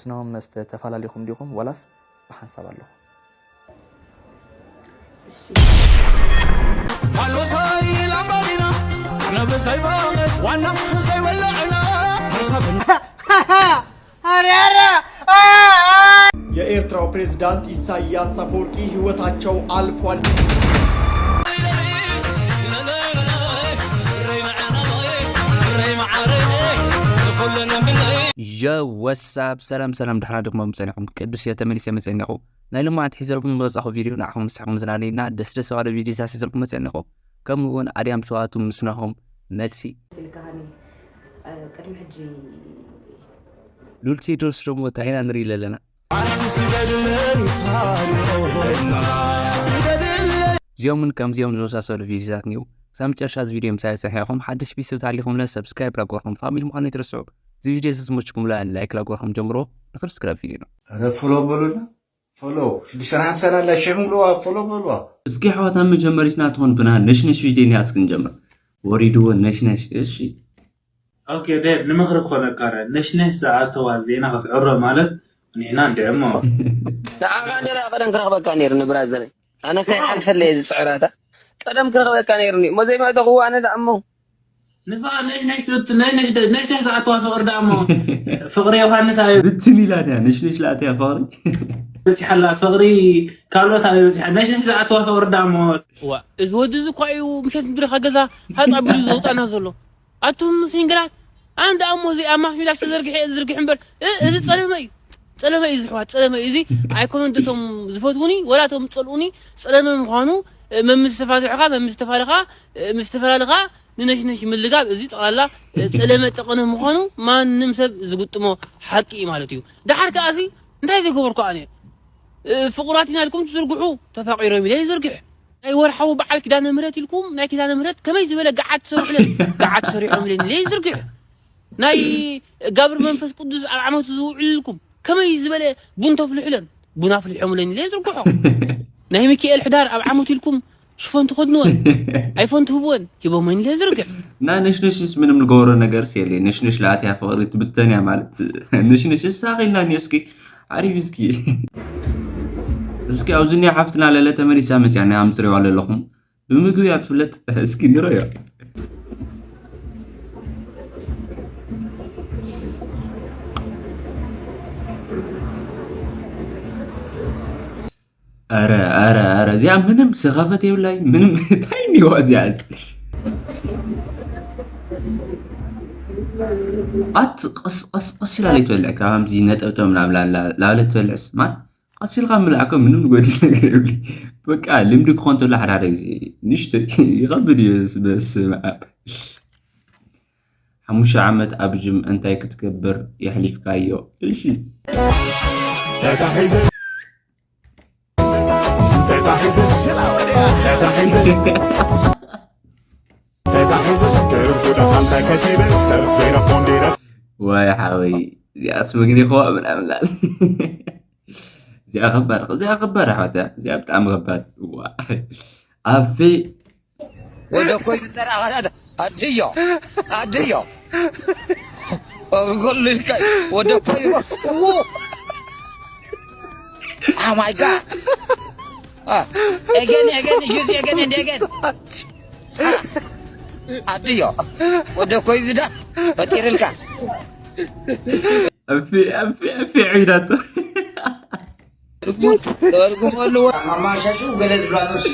ኖም መስተ ተፈላለኹም ዲኹም ወላስ ብሓንሳብ ኣለኹም? የኤርትራው ፕሬዝዳንት ኢሳያስ አፈወርቂ ህይወታቸው አልፏል። Yo, what's up? ሰላም ሰላም፣ ደሕና ዲኹም? ጸኒኹም ቅዱስ እየ ተመሊሰ መጸኒኹ። ናይ ልማዓት ሒዘልኩም ዝመጻኹ ቪድዮ ንዓኹም ንስሕኩም ዝናነይና ደስ ደስ ባለ ቪድዮ ዛስ ሒዘልኩም መጸኒኹ። ከምኡ እውን ኣድያም ሰዋቱ ምስናኹም መልሲ ስልካኒ ቅድሚ ሕጂ ሉል ቴድሮስ ደግሞ ታይና ንርኢ ኣለና። እዚኦምን ከምዚኦም ዝመሳሰሉ ቪዲዮታት እኒው። ክሳብ መጨረሻ እዚ ቪዲዮ ምሳይ ፀኒሕኩም ሓድሽ ቤተሰብ ተሃሊኹምለ ሰብስክራይብ ላጎርኩም ፋሚሊ ምዃኑ ይትረስዑ። እዚ ቪዲዮ እዚ ዝመችኩምለ ላይክ ላጎርኩም ጀምሮ። ንክርስክራብ ቪዲዮ ነው። ኧረ ፎሎ በሉና ፎሎ ሽዱሽተ ሓምሳ ናላ ሽሕም ብለዋ ፎሎ በሉዋ። እስኪ ኣሕዋት ኣብ መጀመሪትና ትኾን ብና ነሽነሽ ቪዲዮ እኒኣ እስኪ ንጀምር። ወሪድዎ ነሽነሽ እሺ። ኦኬ ዴቭ ንምኽሪ ክኾነካ ረ ነሽነሽ ዝኣተዋ ዜና ክትዕሮ ማለት ንሕና እንድዕሞ ንዓኻ እንዲራ ቀደም ክረኽበካ ነይርኒ ብራዘር ኣነ ከይሓልፈለየ ዝፅዕራታ ቀደም ክረኽበካ ነይርኒ እሞ ዘይመእተኽዎ ኣነ ደኣ እሞ ንስኻ ነሽነሽ ዝኣተዋ ፍቕሪ ደኣ እሞ ፍቕሪ ዮሃንስ ኣበይ ብትን ኢላ ድያ ነሽነሽ ላእተያ ፍቕሪ በፂሓላ ፍቕሪ ካልኦት ኣበይ በፂሓ ነሽነሽ ዝኣተዋ ፍቕሪ ደኣ እሞ እዋ እዚ ወዲ እዚ እኳ እዩ ምሸት ምድሪ ካብ ገዛ ሃፅ ኣቢሉ ዘውፃና ዘሎ ኣቱም ሲንግላት ኣነ ደኣ እሞ እዚ ኣብ ማስ ሚድያ ዝተዘርግሐ እየ ዝዝርግሕ እምበር እ- እዚ ፀለመ እዩ ፀለመ እዩ ዝሕዋት ፀለመ እዩ እዚ ኣይኮነን ዶ እቶም ዝፈትውኒ ወላ እቶም ዝፀልኡኒ ፀለመ ምዃኑ እ፣ መምስ ዝተፋትሕኻ መምስ ዝተፋልኻ እ፣ ምስ ተፈላለኻ ንነሽነሽ ምልጋብ እዚ ጠቕላላ እ፣ ፀለመ ጠቐነ ምዃኑ ማንም ሰብ ዝግጥሞ ሓቂ እዩ ማለት እዩ ደሓር ከኣ እዚ እንታይ ዘይገበርኩ ኣነ እ፣ ፍቑራት ኢና ኢልኩም ትዝርግሑ ተፋቒሮም ኢለ ይዝርግሕ ናይ ወርሓዊ በዓል ኪዳነ ምህረት ኢልኩም ናይ ኪዳነ ምህረት ከመይ ዝበለ ገዓት ትሰርሑለን ገዓት ሰሪሖምለን ኢለ ይዝርግሕ ናይ ጋብር መንፈስ ቅዱስ ኣብ ዓመቱ ዝውዕልልኩም ከመይ ዝበለ ቡን ተፍልሑለን ቡን ኣፍሊሖምለን ኢለ ይዝርግሖ ናይ ሚካኤል ሕዳር ኣብ ዓመቱ ኢልኩም ሽፎን ትኸድንወን ኣይፎን ትህብወን ሂቦመን ኢለ ይዝርግሕ እና ነሽነሽስ ምንም ንገበሮ ነገርስ የለ ነሽነሽ ለኣትያ ፍቕሪ ትብተን እያ ማለት ነሽነሽስ ሳኺልና እኒ እስኪ ዓሪብ እስኪ እስኪ ኣብዚ እኒኣ ሓፍትና ለለ ተመሊሳ መፅያ ናይ ኣምፅሪዋ ለለኹም ብምግቢ እያ ትፍለጥ እስኪ ንረዮ ኧረ ኧረ ኧረ እዚኣ ምንም ስኸፈት የብላይ ምንም እንታይ እኒዋ እዚኣ ኣት ቀስ ቀስ ቀስ ኢላ ለይትበልዕ ካብ ከምዚ ነጠብጠም ናብ ላለ ትበልዕስ ማን ቀስ ኢልካ ምላዕከ ምንም ዝጎድል ነገር የብሉ በቃ ልምዲ ክኾን ተሎ ሓደ ሓደ ግዜ ንሽቶ ይኸብድ እዩ በስመ ኣብ ሓሙሽተ ዓመት ኣብ ጅም እንታይ ክትገብር የሕሊፍካዮ እሺ ተታሒዘ ተታሒዘ ተታሒዘ ቅርብ ጉዳት እንታይ ከሲበ ሰብ ዘይረፎ እንዲረፍ ዋይ ሓወይ እዚኣስ መግኒኽዋ ምናምን ኣለ እዚኣ ከባድ እዚኣ ከባድ ኣሕዋት እያ እዚኣ ብጣዕሚ ከባድ ዋ ኣፌ ወደ እኮ ይዘራጋላት አድዮ አድዮ ወደ እኮ ይወስዎ Oh my god. Uh, again, again, use again and again. Uh, አድዮ ወደ እኮ ይዝዳ ፈጢርልካ ኣፌ ኣፌ ኣፌ ዒዳቶ ተርጉመሉ ማማሻሹ ገለ ዝብላኖስ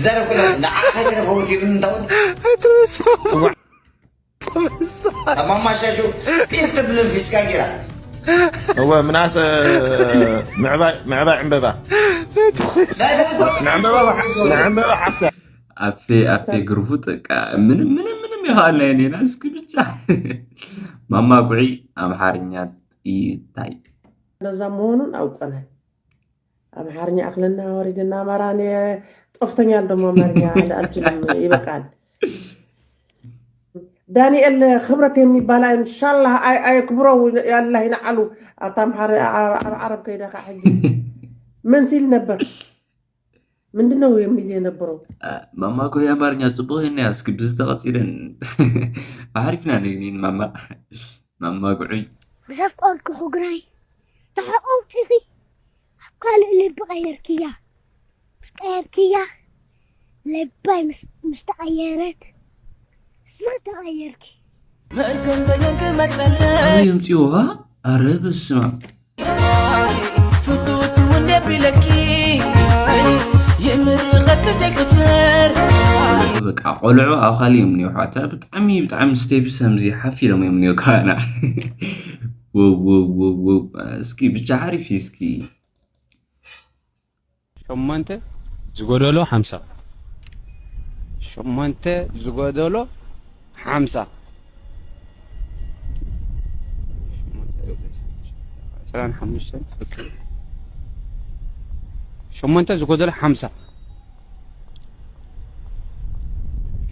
ዘረኩላስ ንዓኸ ተረፈውት ይብል እንታውን ማማሻሹ ቢር ትብል ፊስካ ጌራ እወ ምናሰ ምዕባይ ምዕባይ ዕምበባ ንዕምበባ ሓፍታ ኣፌ ኣፌ ግርፉጥ በቃ ምንም ምንም ምንም ይኸኣልና የኔና እስኪ ብቻ ማማ ጉዒ ኣምሓርኛ ይታይ እንደዛ መሆኑን አውቀናል። አምሓርኛ አክለና ወሪድና አማራን ጠፍተኛል ደግሞ አማርኛ አልችልም ይበቃል። ዳንኤል ክብረት የሚባል እንሻላህ አይ አይ ክብረው ያላህ ይንዓሉ አታ አምሓር አብ ዓረብ ከይዳ ካ ሕጂ ምን ሲል ነበር? ምንድን ነው የሚል የነበረው? ማማ እኮ የአማርኛ ጽቡቅ ይሄን ያስክ ብዙ ተቀጽለን አሪፍና ነግኒን ማማ ማማ ጉዑይ ብዘፍቀርኩ ጉራይ ተሓቆፍቲኺ ኣብ ካልእ ልቢ ቀየርክያ። ምስ ቀየርክያ፣ ልባይ ምስ፣ ምስ ተቐየረት፣ ንስኺ ተቐየርኪ። መርገም በየን ክመጸለይ? ኣበይ የምጽእዋ? ኣረ በስመ ኣብ። ፍቱቱ እንደ ቢለኪ የምርቐት ዘይቁጽር። በቃ ቆልዑ ኣብ ካልእ እዮም እኒኦ ኣሕዋት። ብጣዕሚ፣ ብጣዕሚ ስቴፕስ ከምዚ ሓፍ ኢሎም እዮም እኒኦ ካና። ወው፣ ወው፣ ወው፣ ወው። እስኪ ብቻ ሓሪፍ እዩ እስኪ። ሸሞንተ ዝጎደሎ ሓምሳ። ሸሞንተ ዝጎደሎ ሓምሳ። ዕስራን ሓሙሽተን፣ ኦኬ። ሸሞንተ ዝጎደሎ ሓምሳ።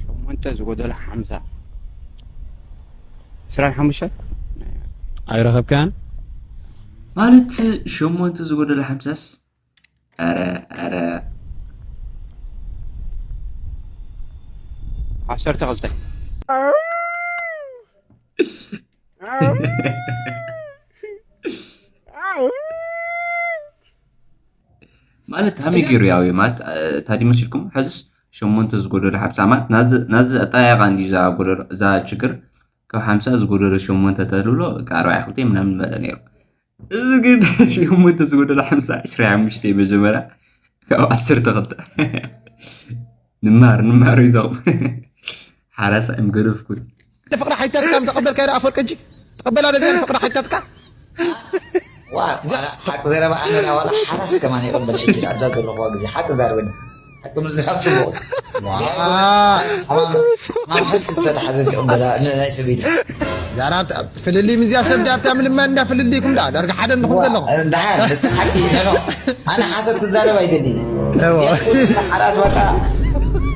ሸሞንተ ዝጎደሎ ሓምሳ። ዕስራን ሓሙሽተን? ኣይረኸብካን? ማለት ሸሞንተ ዝጎደሎ ሓምሳስ? ኣረ፣ ኣረ። ዓሰርተ ክልተ። ማለት ሃመይ ገይሩ ያው ማለት፣ እ፣ ታዲ መሲልኩም? ሕዝስ ሸሞንተ ዝጎደሎ ሓምሳ ማለት ናዚ፣ ናዚ ኣጠያየቓ እንዲ እዛ ጎደሎ፣ እዛ ችግር ካብ ሓምሳ ዝጎደሎ ሸሞንተ ተልብሎ፣ በቃ ኣርባዕተ ክልተ ምናምን በለ ነይሩ። እዚ ግን ሸሞንተ ዝጎደሎ ሓምሳ፣ ዕስራ ሓሙሽተ መጀመርያ ካብ ዓሰርተ ክልተ። ንማር፣ ንማር ይዞም። ሓራሳ እም ገደፍኩን። ፍቅሪ ሓይታትካ ምተቐበልካ ኢለ ኣፈወርቂ ሕጂ ተቐበላ ነዚ ፍቅሪ ሓይታትካ። ዋ፣ ዋላ ሓቂ ዘረባ ኣነ ዋላ ሓራስ ከማን ይቕበል ሕጂ ኣብዛ ዘለኹዋ ግዜ ሓቂ ዛርበኒ። ሓቂ ምዝራብ ጽቡቕ። ዋ። ማምሐስ ዝተታሕዘ ዝቕበላ ን-፣ ናይ ሰበይትስ። ዛራ ፍልልይ ምዝያ ሰብ ዳብታ ምልማን እንዳ ፍልልይኩም ዳ ዳርጋ ሓደ እንድኹም ዋ፣ ዘለኹም። እንድሓር፣ ንስ ሓቂ፣ ኖ፣ ኖ። ኣነ ሓሶት ክዛረብ ኣይደልን። እዎ። እዚኣ ሓራስ በቃ፣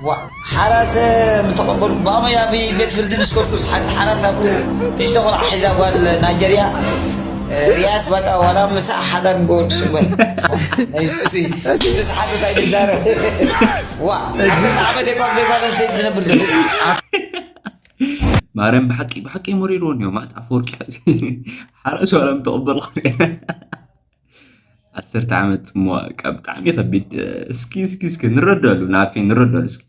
ዋ፣ ሓራስ ምተቐበሉ፣ ብኣሞ ኣብ ቤት ፍርዲ ምስ ከድኩስ፣ ሓንቲ ሓራስ ኣብኡ ንእሽቶ ቆልዓ ሒዛ ጓል ናይጀርያ፣ እ፣ ሪያስ በቃ፣ ዋላ ምሳእ ሓዳር ንገወድስ እምበር። ናይ ሱሲ፣ ሱስ ሓሶት ኣይትዛረብ። ዋ፣ ዓሰርተ ዓመት እኳ ብዘይ ጓል ኣንስተይቲ ዝነብር ዘሎ። ማርያም ብሓቂ፣ ብሓቂ መሪርዎ እኒኦ ማለት ኣፈወርቂ ሕዚ ሓራስ ዋላ ምተቐበልኩ። ዓሰርተ ዓመት ጽምዋ፣ በቃ ብጣዕሚ ከቢድ። እስኪ፣ እስኪ፣ እስኪ ንረዳሉ፣ ናፊ ንረዳሉ እስኪ።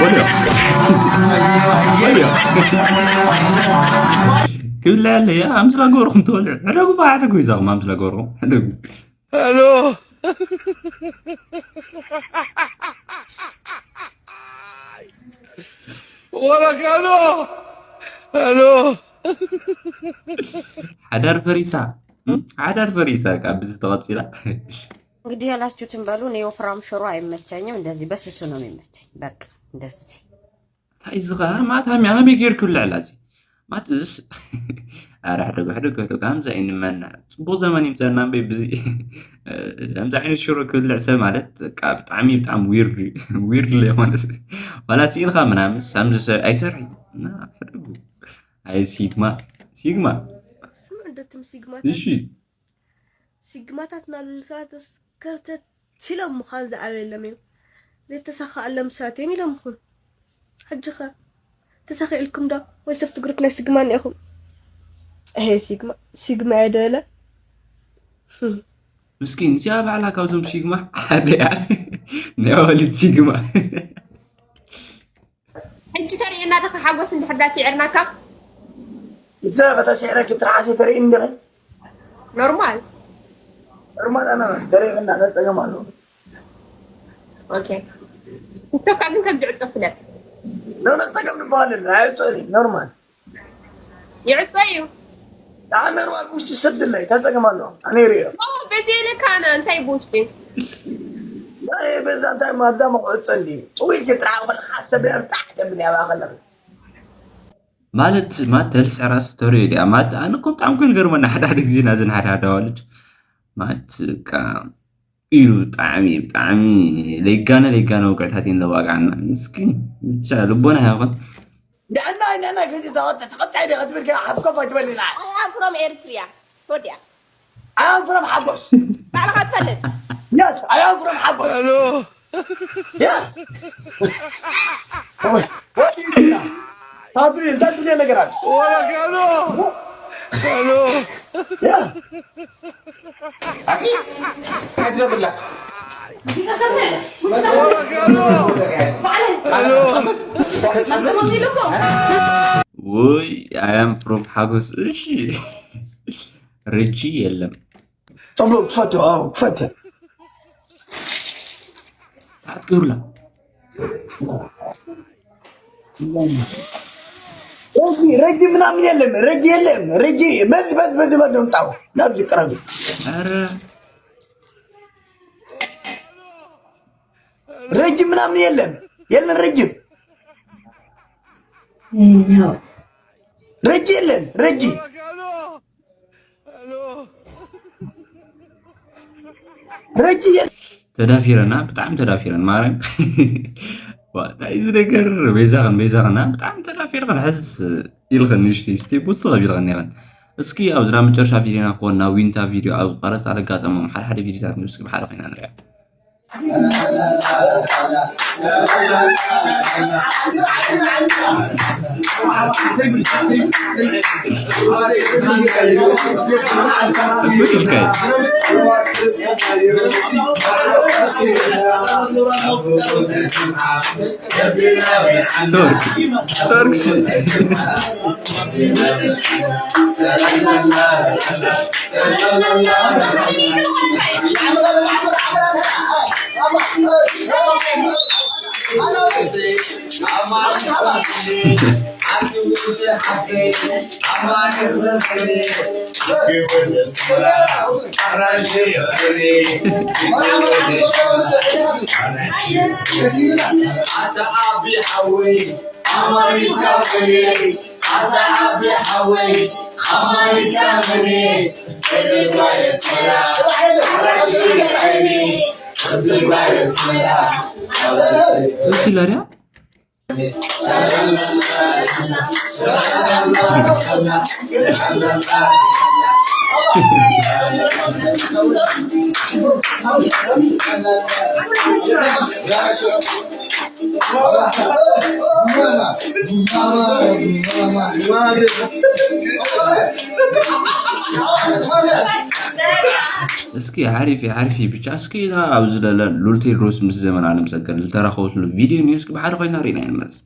በልዮ። በልዮ። ክብላ ያለ፣ ያ፣ ኣምስላ ገበርኩም ትበልዑ። ሕደጉ፣ ባ፣ ሕደጉ፣ ይዛኹም፣ ኣምስላ ገበርኩም። ሕደጉ። ሄሎ። ወረቀሎ። ሄሎ። ሓዳር ፈሪሳ። እም? ሓዳር ፈሪሳ፣ ካብ ብዚ ተቐጺላ። እንግዲህ ያላችሁትን በሉ። እኔ ወፍራም ሽሮ አይመቸኝም፣ እንደዚህ በስሱ ነው የሚመቸኝ። በቃ እንደዚህ። እንታይ እዚ ኸ? ማት ሃሚ፣ ሃሚ ጌርኩ ልዕላ እዚ። ማት እዚስ፣ ኣረ ሕደጉ፣ ሕደጉ፣ ሕደጉ፣ ከምዚ ኣይንመና። ጽቡቕ ዘመን ይምጸና እምበይ ብዚ፣ ከምዚ ዓይነት ሽሮ ክብልዕ ሰብ ማለት፣ በቃ ብጣዕሚ፣ ብጣዕሚ ዊርድ እዩ። ዊርድ ለይ ማለት። ዋላ ስኢልካ ምናምንስ፣ ከምዚ ሰብ ኣይሰርሕን። እና ሕደጉ። ኣይ ሲግማ፣ ሲግማ። ስምዕ፣ እንደትም ሲግማታት። እሺ። ሲግማታት ናሉ ሰዓትስ ከርተት ኢሎም ምዃን ዝኣበየሎም እዩ። ዘይተሳኻኣሎም ሰባት እዮም ኢሎም ይኹን። ሕጂ ኸ ተሳኺዕልኩም ዶ? ወይስ ኣብቲ ግሩፕ ናይ ሲግማ እኒኢኹም? እሄ ሲግማ፣ ሲግማ እየ ደለ። ምስኪን፣ እዚኣ ባዕላ ካብዞም ሲግማ ሓደ እያ። ናይ ኣዋልድ ሲግማ። ሕጂ ተርእየና ዶ ሓጎስ እንድሕር ዳ ስዒርናካ? እዛ በታ ስዒረኪ ጥራሕ ኣሰይ ተርእይኒ ዲኺ? ኖርማል። ኖርማል ኣና ተርእይና እንታይ ጸገም ኣለዎ? ኦኬ። ቲክቶክ ግን ከም ዝዕጾ ፍለጥ። ኖ፣ ኖ፣ ጸገም ዝበሃል የለን። ኣይዕጾ እዩ፣ ኖርማል። ይዕጾ እዩ። ኣነ ኖርማል ውሽጢ ሰድለይ፣ እንታይ ጸገም ኣለዎ? ኣነ ይርእዮ። ኦ፣ በዚ ኢልካ ኣነ እንታይ ብውሽጢ? ናይ በዛ እንታይ ማዳ መቑዕጾ እንዲ። ጥዊል ግን ጥራሕ ወላ ሓሰብ ያ ብጣዕ ተብል ያ ባኸለር። ማለት፣ ማለት ተልስዕ ራስ ተርእዮ ድያ? ማለት ኣነ እኮ ብጣዕሚ እኮ ይገርመና ሓደ ሓደ ግዜ ናዘን ሓደ ሓደ ኣዋልድ። ማለት፣ በቃ፣ ኢሉ ብጣዕሚ፣ ብጣዕሚ ለይጋነ፣ ለይጋነ ወግዕታት እየን ለዋግዓና። ምስኪን፣ ብቻ ልቦና ይሃቦን። ንዕና፣ ንዕና፣ ከዚ ተቐጽ-፣ ተቐጻይ ዲኻ ክትብል ከ ሓፍኮ ባይ ትበል ኢላ። I am from Eritrea። ወዲያ። I am from ሓጎስ። ባዕልኻ ትፈልጥ። Yes, I am from ሓጎስ። ሄሎ። Yeah. What, what do you do now? ታትሪ እንታይ ትብል ነገር ኣለ? ወላ ካሎ ካሎ ያ ኣቲ ሓጅ ብላ ካሎ ጸምጸም ኢሉ እኮ ውይ I am from ሓጎስ። እሺ ርጂ የለም። ጽቡቅ ክፈቱ። ኣዎ ክፈቱ። ኣትገብሩላ ረጂ ረጂ ምናምን የለም። ረጂ የለም። ረጂ በዚ በዚ በዚ በዚ ምጣው ናብዚ ቅረብ። ኧረ ረጂ ምናምን የለም። የለን ረጂ ረጂ የለን። ረጂ ረጂ የለን። ተዳፊረና ብጣዕሚ ተዳፊረን ማርያም። ዋ፣ እንታይ እዚ ነገር በይዛኽን በይዛኽና ብጣዕሚ ተዳፊርኽን ሕስ ኢልኽን ንሽቲ ስቲ ውስኽ ቢልኽን ኢኽን። እስኪ ኣብዚ ናብ መጨረሻ ቪዲዮና ክኾን ናብ ዊንታ ቪዲዮ ኣብ ቀረፃ ለጋጠሞም ሓደ ሓደ ቪዲዮታት ንስኪ ብሓደ ኮይና ንሪኣ። እስኪ ሓሪፍ ሓሪፍ ብቻ እስኪ ና ኣብዚ ለለ ሉል ቴድሮስ ምስ ዘመን ኣለምሰገድ ዝተራኸበትሉ ቪድዮ ኒዮ እስኪ ብሓደ ኮይና ርኢና ንመለስ።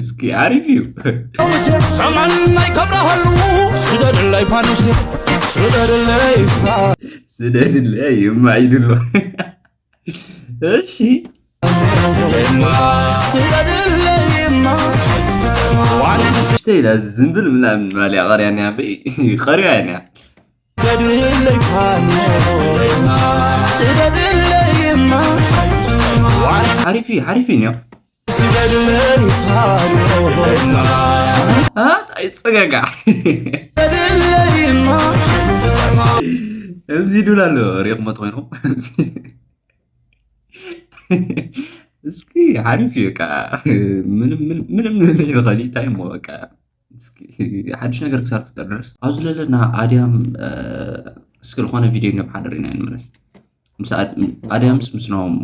እስኪ ኣሪፍ እዩ። ስደድለይ እማ ኢሉ ኣሎ። እሺ ሽተይ ኢላ ዝንብል ምናምን ማልያ ቀርያ እኒያ በይ ቀርያ እኒያ ሓሪፍ እዩ ሓሪፍ እዩ እኒኦ ኣይፀጋጋዕ እምዚ ይዱል ኣሎ ሪኢኹሞ ትኾይንኹም እስኪ ሓሪፍ እዩ በቃ ምንም ምንም ምንም ንብል ይኽእል እዩ እንታይ እሞ በቃ እስኪ ሓድሽ ነገር ክሳብ ፍጠር ድረስ ኣብዚ ለለና ኣድያም እስኪ ዝኾነ ቪድዮ ናብ ሓደ ርኢና ንመለስ ምስ ኣድያምስ ምስ ናሆም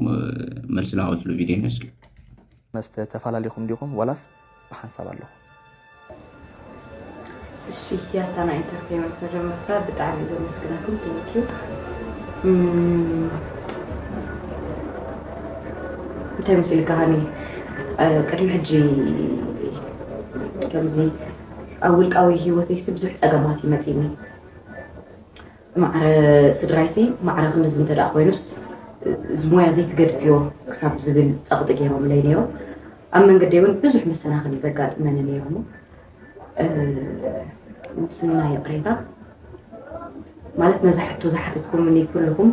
መልሲ ላወትሉ ቪድዮ ንስል መስተ ተፈላለኹም ዲኹም ዋላስ ብሓንሳብ ኣለኹም? እሺ ያታና ኢንተርቴይመንት መጀመርታ ብጣዕሚ ዘመስግነኩም ቴንኪዩ። እንታይ መሲልካ ሃኒ ቅድሚ ሕጂ ከምዚ ኣብ ውልቃዊ ህይወተይሲ ብዙሕ ፀገማት ይመፅኒ ማዕረ ስድራይሲ ማዕረ ክንድዚ እንተ ደኣ ኮይኑስ እዚ ሞያ ዘይትገድፍዮ ክሳብ ዝብል ጸቕጢ ገይሮምለይ ነይሮም። ኣብ መንገደይ እውን ብዙሕ መሰናኽል እዩ ዘጋጥመኒ ነይሩ እሞ ምስና ይቕሬታ ማለት ነዛ ሕቶ ዝሓተትኩምኒ ኩልኹም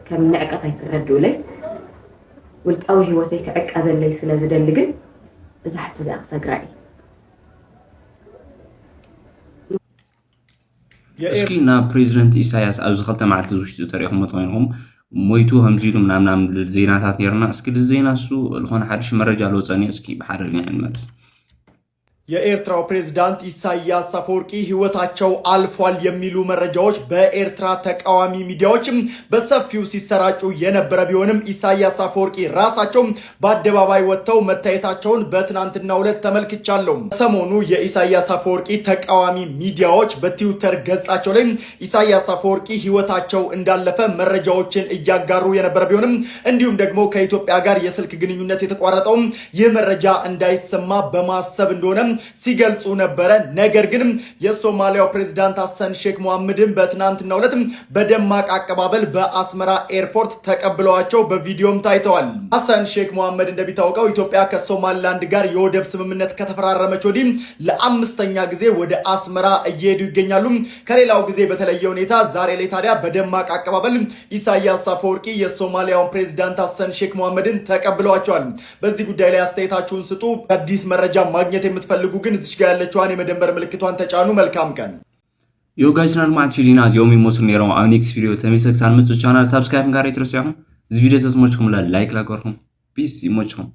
ከም ንዕቀት ኣይትረድኡለይ። ውልቃዊ ህይወተይ ክዕቀበለይ ስለ ዝደሊ ግን እዛ ሕቶ እዚኣ ክሰግራ እየ። እስኪ ናብ ፕሬዚደንት ኢሳያስ ኣብዚ ክልተ መዓልቲ ውሽጢ ተሪእኹሞ ተኮይንኹም ሞይቱ ከምዚ ኢሉ ምናምናም ዜናታት ነርና እስኪ እዚ ዜና እሱ ዝኾነ ሓድሽ መረጃ ለውፀኒ እስኪ ብሓደ ርና ንመልስ የኤርትራው ፕሬዝዳንት ኢሳያስ አፈወርቂ ህይወታቸው አልፏል የሚሉ መረጃዎች በኤርትራ ተቃዋሚ ሚዲያዎች በሰፊው ሲሰራጩ የነበረ ቢሆንም ኢሳያስ አፈወርቂ ራሳቸው በአደባባይ ወጥተው መታየታቸውን በትናንትናው ዕለት ተመልክቻለሁ። ሰሞኑ የኢሳያስ አፈወርቂ ተቃዋሚ ሚዲያዎች በትዊተር ገጻቸው ላይ ኢሳያስ አፈወርቂ ህይወታቸው እንዳለፈ መረጃዎችን እያጋሩ የነበረ ቢሆንም እንዲሁም ደግሞ ከኢትዮጵያ ጋር የስልክ ግንኙነት የተቋረጠው ይህ መረጃ እንዳይሰማ በማሰብ እንደሆነ ሲገልጹ ነበረ። ነገር ግን የሶማሊያው ፕሬዝዳንት ሐሰን ሼክ መሐመድን በትናንትናው ዕለት በደማቅ አቀባበል በአስመራ ኤርፖርት ተቀብለዋቸው በቪዲዮም ታይተዋል። ሐሰን ሼክ መሐመድ እንደሚታወቀው ኢትዮጵያ ከሶማሊላንድ ጋር የወደብ ስምምነት ከተፈራረመች ወዲህ ለአምስተኛ ጊዜ ወደ አስመራ እየሄዱ ይገኛሉ። ከሌላው ጊዜ በተለየ ሁኔታ ዛሬ ላይ ታዲያ በደማቅ አቀባበል ኢሳያስ አፈወርቂ የሶማሊያውን ፕሬዝዳንት ሐሰን ሼክ መሐመድን ተቀብለዋቸዋል። በዚህ ጉዳይ ላይ አስተያየታችሁን ስጡ። አዲስ መረጃ ማግኘት የምትፈልጉ ግን እዚች ጋር ያለችዋን የመደመር ምልክቷን ተጫኑ። መልካም ቀን። Yo guys፣ ናልማት ፊሊና ዚኦም ይመስሉ ነይሮም። ኣብ ኔክስት ቪዲዮ ተመልሰ ክሳብ ንመጽእ ቻናል ሳብስክራይብ ጋር ይትረሱ ያኹም። እዚ ቪዲዮ ተዝመችኩም ላይክ ላገርኩም። ፒስ ይመችኩም።